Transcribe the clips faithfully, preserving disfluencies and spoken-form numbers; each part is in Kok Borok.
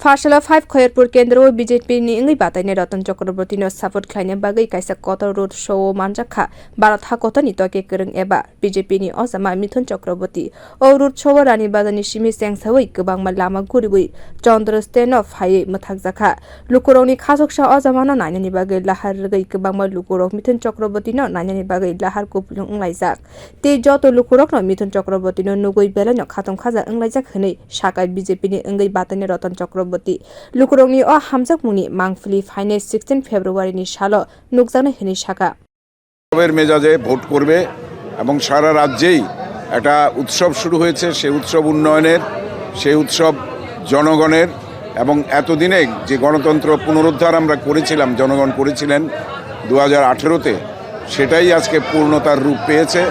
Parsala five Khoyerpur kendro o B J P ni wngwi batainai Ratan Chakraborty no support khlaina bagwi kaisa kotor road show o manjak kha Bharat hakotor ni toke kwrwng eba B J P ni ojama Mithun Chakraborty. O road show o Rani Bazar ni simi chengsawi kwbangma lama guriwi Chandra Stand o phaiwi mwthakjak kha. Lukurok ni khasoksa ojama no nainani bagwi lahar rwgwi kwbangma lukurok Mithun Chakraborty no nainani bagwi lahar kupulung wnglaijak. Tei joto lukurokno Mithun Chakraborty no nugwi belai no khatung khaja wnglaijak hwnwi sakha B J P ni wngwi batainai Ratan Chakraborty. Lukurokni o hamjakmungni mangpili phainai sixteen February ni salo nukjaknai hwnwi sakha. উৎসবের মেজাজে ভোট করবে এবং সারা রাজ্যেই একটা উৎসব শুরু হয়েছে। সেই উৎসব উন্নয়নের, সেই উৎসব জনগণের, এবং এতদিনে যে গণতন্ত্র পুনরুদ্ধার আমরা করেছিলাম, জনগণ করেছিলেন দু হাজার আঠেরোতে, সেটাই আজকে পূর্ণতার রূপ পেয়েছে।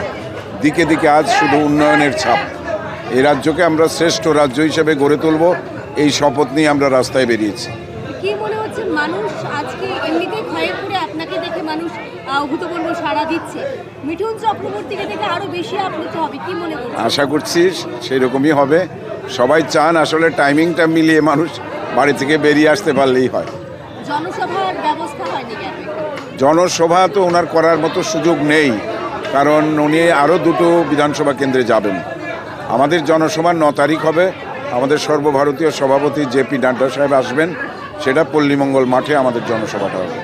দিকে দিকে আজ শুধু উন্নয়নের ছাপ। এই রাজ্যকে আমরা শ্রেষ্ঠ রাজ্য হিসেবে গড়ে তুলব, এই শপথ নিয়ে আমরা রাস্তায় বেরিয়েছি। কি মনে হচ্ছে, মানুষ আজকে এমনিতেই খয়েরপুরে আপনাকে দেখে মানুষ, আহ, অভূতপূর্ব সাড়া দিচ্ছে, মিঠুন চক্রবর্তীকে দেখে আরো বেশি আপ্লুত হবে, কি মনে করছেন? আশা করছি সেই রকমই হবে। সবাই চান আসলে টাইমিংটা মিলিয়ে মানুষ বাড়ি থেকে বেরিয়ে আসতে পারলেই হয়। জনসভার ব্যবস্থা হয়নি কেন? জনসভা তো ওনার করার মতো সুযোগ নেই, কারণ উনি আরও দুটো বিধানসভা কেন্দ্রে যাবেন। আমাদের জনসভা ন তারিখ হবে। আমাদের সর্বভারতীয় সভাপতি জে পি নাড্ডা সাহেব আসবেন, সেটা পল্লীমঙ্গল মাঠে আমাদের জনসভাটা হবে।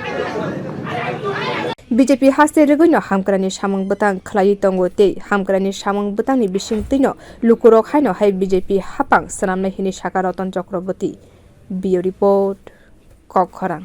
B J P haste rwgwino hamkrani samung bwtang khlaiwi tongo tei hamkrani samung bwtangni bisingtwino lukurok haino hai B J P hapang swnamnai hwnwi sakha Ratan Chakraborty. Bureau Report, Kokkhorang.